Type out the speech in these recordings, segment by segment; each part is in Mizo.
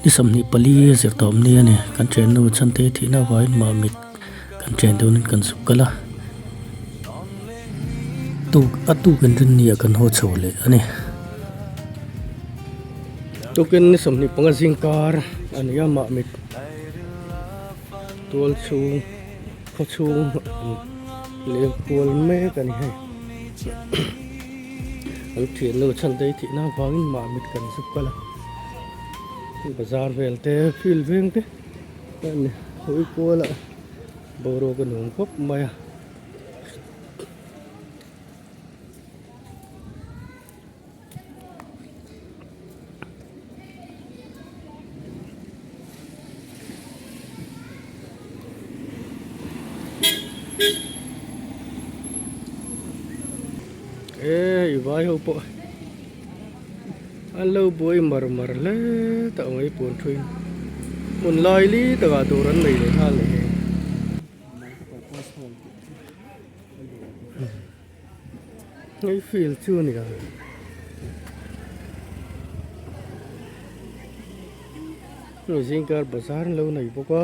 Ni 24 zir tawp ni a ni. Kan thiannu chhante thihna avangin Mahmit kan thian dunin kan zuk kal a. Tuk a tukin rinni ah kan haw chho leh a ni. Tukin ni 25 zingkar a ni a Mahmit tual chhung khaw chhung leng kual mek a ni hei. An thiannu chhante thihna avangin Mahmit kan zuk kal a. Bazar vel te field veng te a ni hawi kual a boruak a nuam khawp mai a. E hei vai ho pawh an lo buai mar mar hle tah mai puan thuin hmun lai li takah tur an nei leh nghal leh hei. Hei field chu a ni a. Hei zingkar bazar an lo nei bawk a.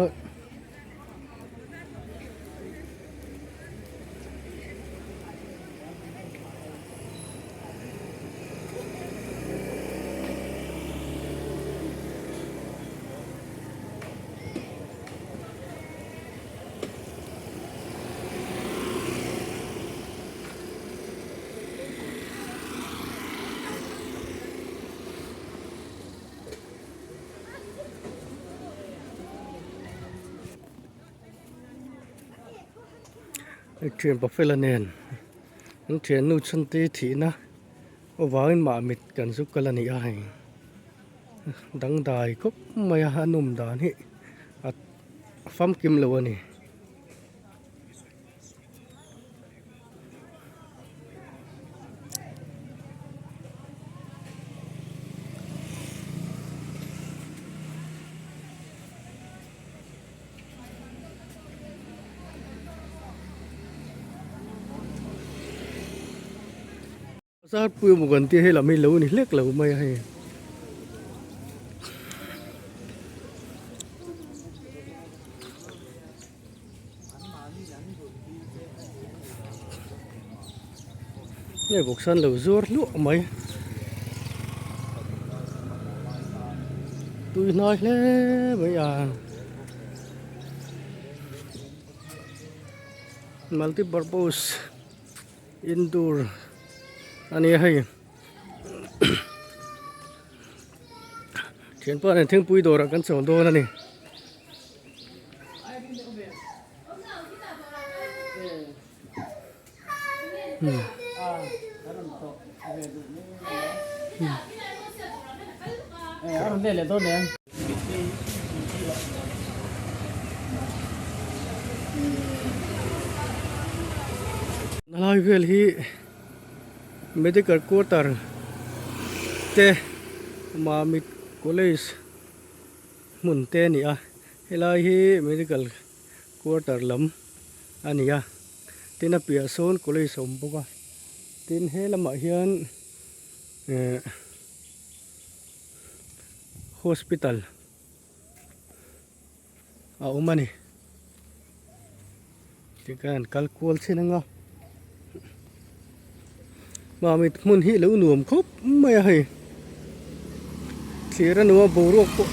Thian pafela nen an thiannu chhunte thihna avangin mahmit kan zu kal a ni a hei dangdai khawp mai a a nawm dan hi a famkim lo a ni. Bazar pui emaw kan tia hei lam hi lo ni hlek lo mai a hei. Hei bawksa an lo zuar hluah mai. Tui hnai hle mai a. Multi purpose indoor a ni a hei. Thianpa nen thingpui dawrah kan chawl dawn a ni. Helai vel hi medical quarter te Mamit college hmun te a ni a helai hi medical quarter lam a ni a tin a piah sawn college a awm bawk a tin he lamah hian eh hospital a awm a ni tikhan kal kual chin anga Mamit hmun hi lo nuam khawp mai a hei thlir a nuam a boruak pawh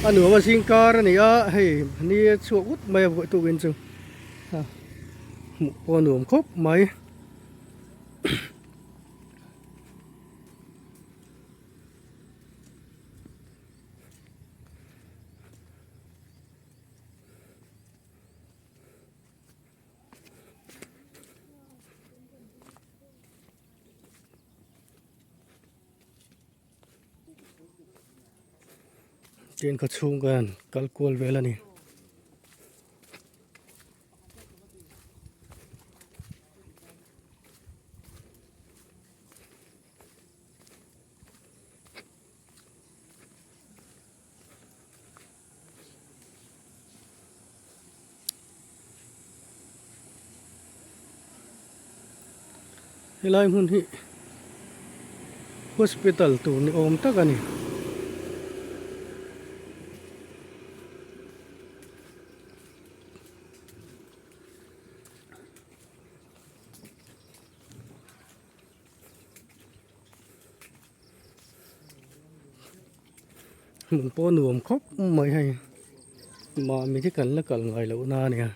a nuam a zingkar a ni a hei ni a chhuak ut mai a buai tukin chu hmuh pawh a nuam khawp mai. Train khaw chhung khan kal kual vel a ni. Helai hmun hi hospital tur ni awm tak a ni. Hmun pawh nuam khawp mai hei mahni hi kan la kal ngai loh na ania.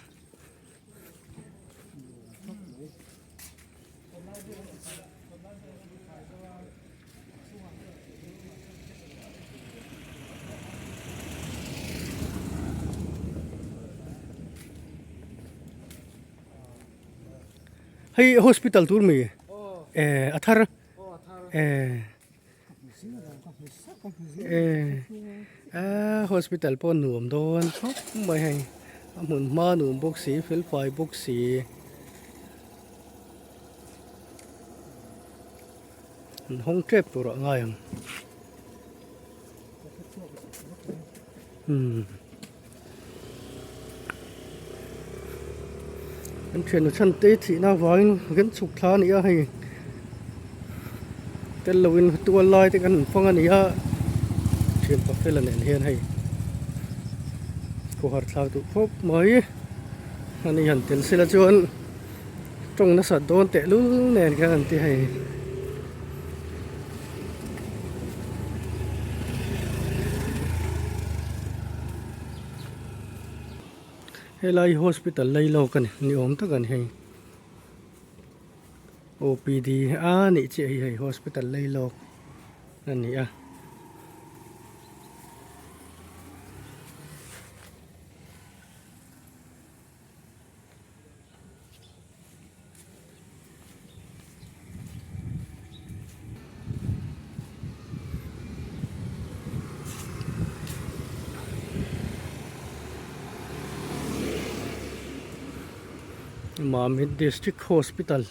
Hei hospital tur mi eh a thar eh eh hospital pawh nuam dawn khawp mai hei a hmun hma nuam bawk si fel fai bawk si. An hawng tep tur ah ngai ang umm an thiannu chhan te thih na avangin kan chhuk thla a ni a hei tel lo in tual lai te kan han fang a ni a thian pa fela nen hian hei khawhar thlak duh khawp mai a ni han tel sela chuan. Tawng nasat dawn teh lul nen khan an ti hei. Helai hospital lei lawk a ni ni awm tak a ni hei. OPD a nih chiah hi hei hospital lei lawk a ni a. Mamit District Hospital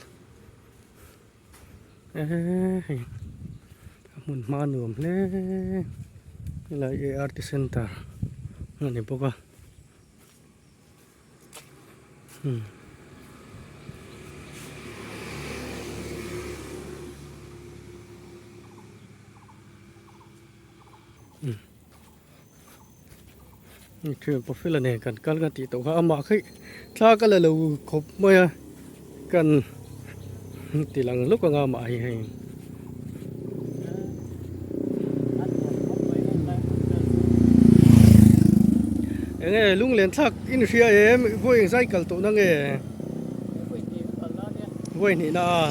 eee hei a hmun hma nuam hle helai ART Center a ni bawk a. Thian pawh nen kan kal ka tih tawh kha amah khi thla ka la lo khawp mai a kan ti lang lawk anga amah hi hei. Enge lunglen thlak in hria em vawi eng zai kal tawh na nge vawi hnih na a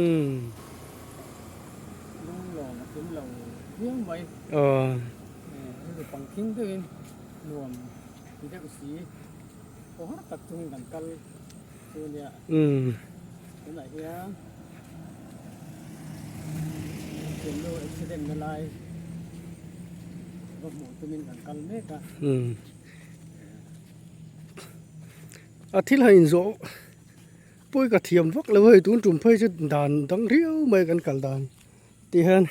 umm aw. Umm. Umm. A thil han inzawh pawi ka thiam vak lo hei tun tum phei chu dan dang riau mai kan kal dan tih hian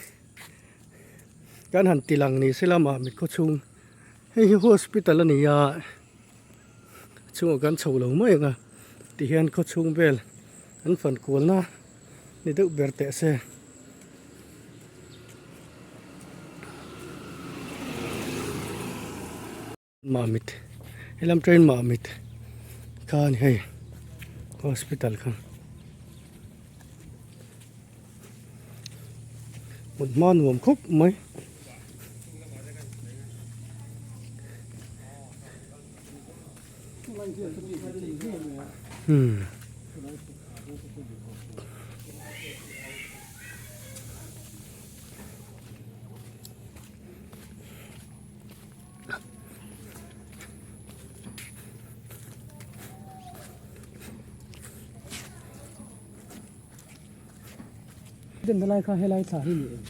kan han ti lang ni se lamah mit khaw chhung hei hi hospital a ni a. Chungah kan chho lo mai ang a tihian khaw chhung vel an fan kualna ni deuh ber teh se. Mamit helam train Mamit kha a ni hei hospital kha hmun hma nuam khawp mai. Hmm. Den lai kha helai thla hi ni em?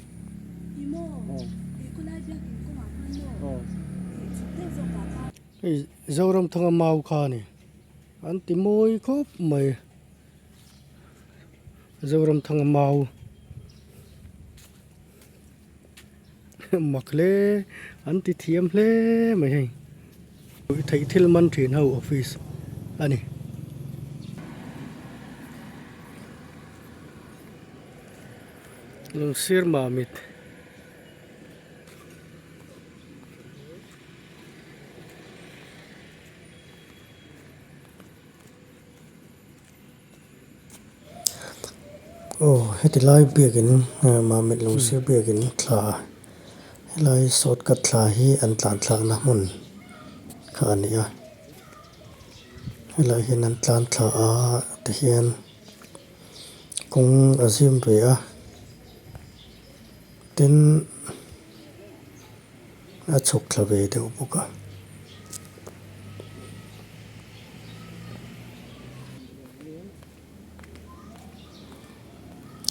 Hei Zoram thanga mau kha a ni an ti mawi khawp mai Zoram thanga mau mak hle an ti thiam hle mai hei theih thil man thin ho office a ni. Lungsir Mamit. Aw heti lai biakin Mamit Lungsir biakin thla helai shortcut thla hi an tlan thlakna hmun kha a ni a helai hian an tlan thla a tihian kawng a zim ve a tin a chhuk thla ve deuh bawk a.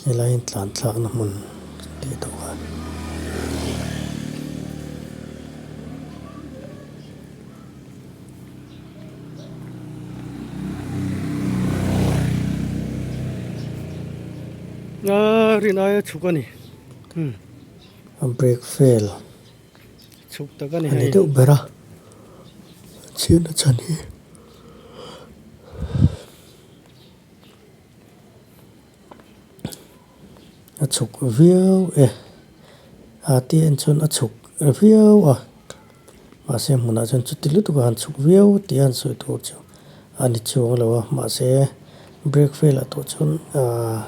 Helai hi tlan thlakna hmun tih tawh kha. A rin aia chhuk a ni. A brake fail Chhuk tak a ni a ni hei. deuh ber a chhiatna chhan hi. A chhuk viau e a te en chuan a chhuk viau a mahse hmunah chuan chuti lutuk a han chhuk viau tih a han sawi tur chu a ni chuang lo a mahse brake fail ah tawh chuan ahh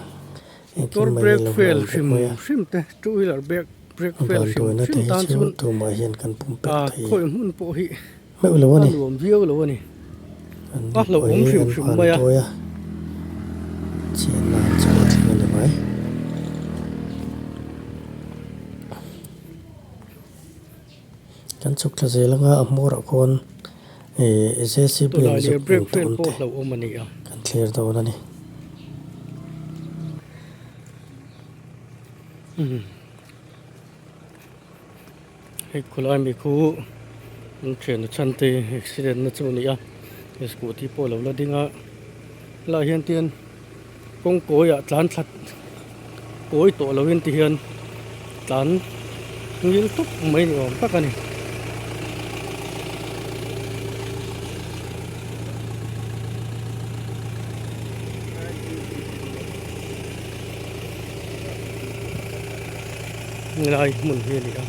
Motor engkim mai brake hi a lo fail hlauhawm vek hrim mai a. hrim te two wheeler brake brake fail hrim Vanduaina te hrim hi tan chu chuan tumah hian kan pumpelh ah thei khawi hmun pawh hi meuh lo a a ni. nuam viau lo a ni. An A ni pawh hlauhawm hi hrim an hrim mai a. vanduai a, chhiatna an chhuah thleng a ni mai. Kan chhuk thla zel anga a hmawrah khawn ih JCB an Tawlailir zuk brake eng fail tawn pawh te hlauhawm a ni a. kan thlir dawn a ni. Hei khawlai mi khu an thian a chhan te accident na chu a ni a scooty pawh a lo la ding a helaiah hian tian kawng kawi ah tlan thla kawi tawh lo in ti hian tlan ngil tawp mai ni awm tak a ni. Helai hmun hi a ni a.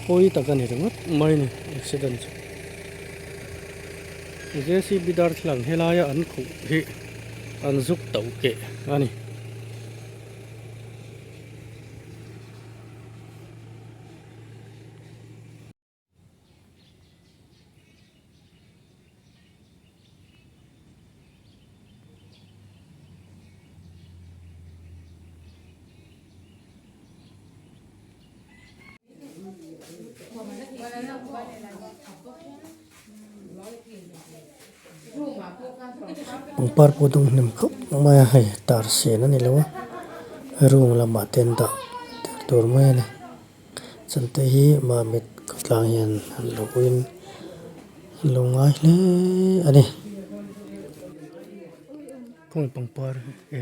Pawi tak a ni ringawt mai a ni accident chu. J_c_b darthlalang helaia an khuh hi an zuk tauh keh a ni. Pangpar pawh dum hnem khawp mai a hei tar sen a ni lo a room lamah te an dah tir tur mai a ni. Chante hi Mamit khawtlang hian an lo uin an lo ngai hle a ni. Khawnge pangpar e.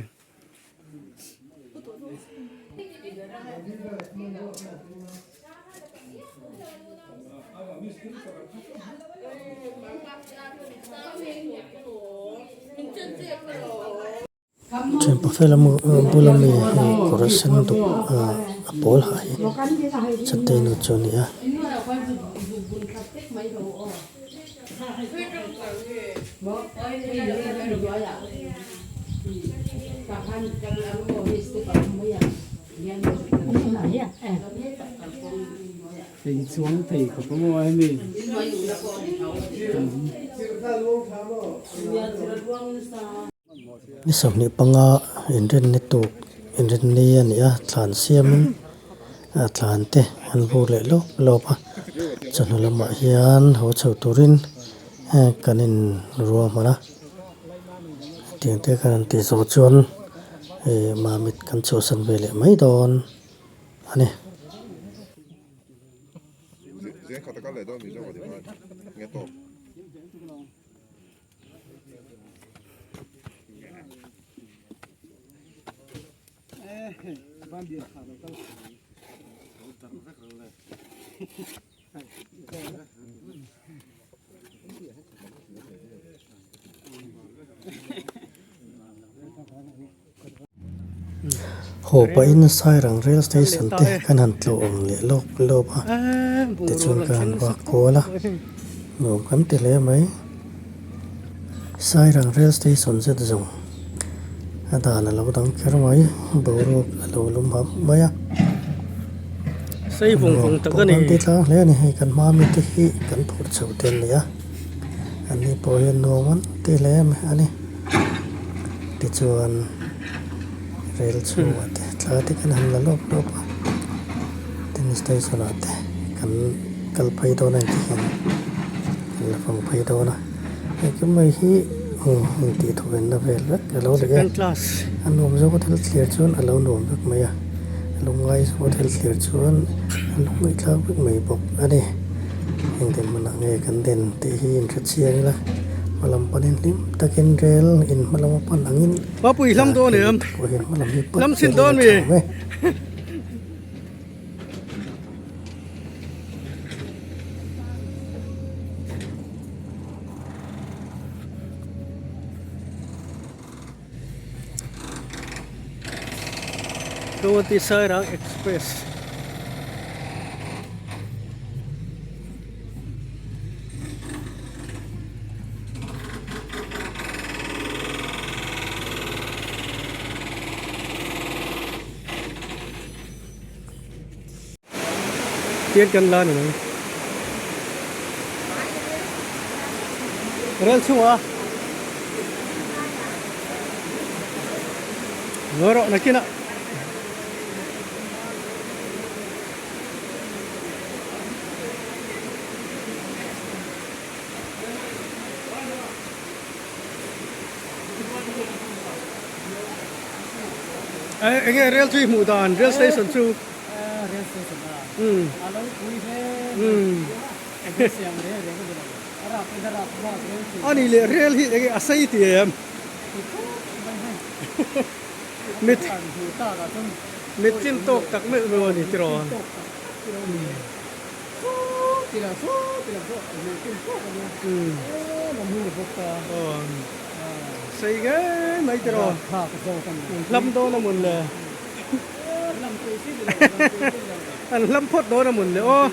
Thianpa fel a bula mi hei kawr sen duk ah a pawl ha hi chate nu chu a ni a. Ni 25 inrinni tuk inrinni a ni a thlan siamin a thlan te an bur leh lawp lawp a chawhnu lamah hian haw chho turin kan in ruahman a hetiang te kan han tih zawh chuan ih mamit kan chhuahsan ve leh mai dawn a ni. Haw pahin Sairang rail station te kan han tlawh ang leh lawp lawp a tichuan ka han vak kual a nuam kan ti hle mai. Sairang rail station zet zawng a dan a lo dang kher mai boruak a lo lum hap mai a nuam pawh kan ti tlang hle a ni hei kan hma mite hi kan phur chho te an ni a an ni pawh hian nuam an ti hle a ni tichuan rel chhungah te thla te kan han la lawp lawp a tin station ah te kan kal phei dawn a ni hian kan la fang phei dawn a engkim mai hi intih thawvenna vel vek a lo ni a a nuam zawk a thil thlir chuan a lo nuam vek mai a lungngai zawk a thil thlir chuan a lungngaihthlak vek mai bawk a ni engtin hmunah nge kan den tih hi inhre chiang ila hmalam panin hlim takin rel in hmalam a pan angin Mapui hlam dawn em? Hlam chin dawn mi? Guwahati Sairang Express. Tian kan la ni mai. Rel chhungah a. Ngawi rawh nakinah. Enge rel chu i hmuh dan rel station chu Rel station a a lo pui hle mai siam reng reng a ni lo a rap in a rap bak reng thin a ni leh rel hi enge a sei ti em ti khawp mai hei mit an hmuh tak ah chuan mit chin tawk tak meuh meuh a ni tiraw tawk tak tak tiraw ni e ti lang saw ti lang saw hmuh chin tawk a nia em an hmu ni bawk ta sei ngei mai tiraw thlak zawk a ni hlam dawn a mun le An hlam phawt dawn a mun le aw.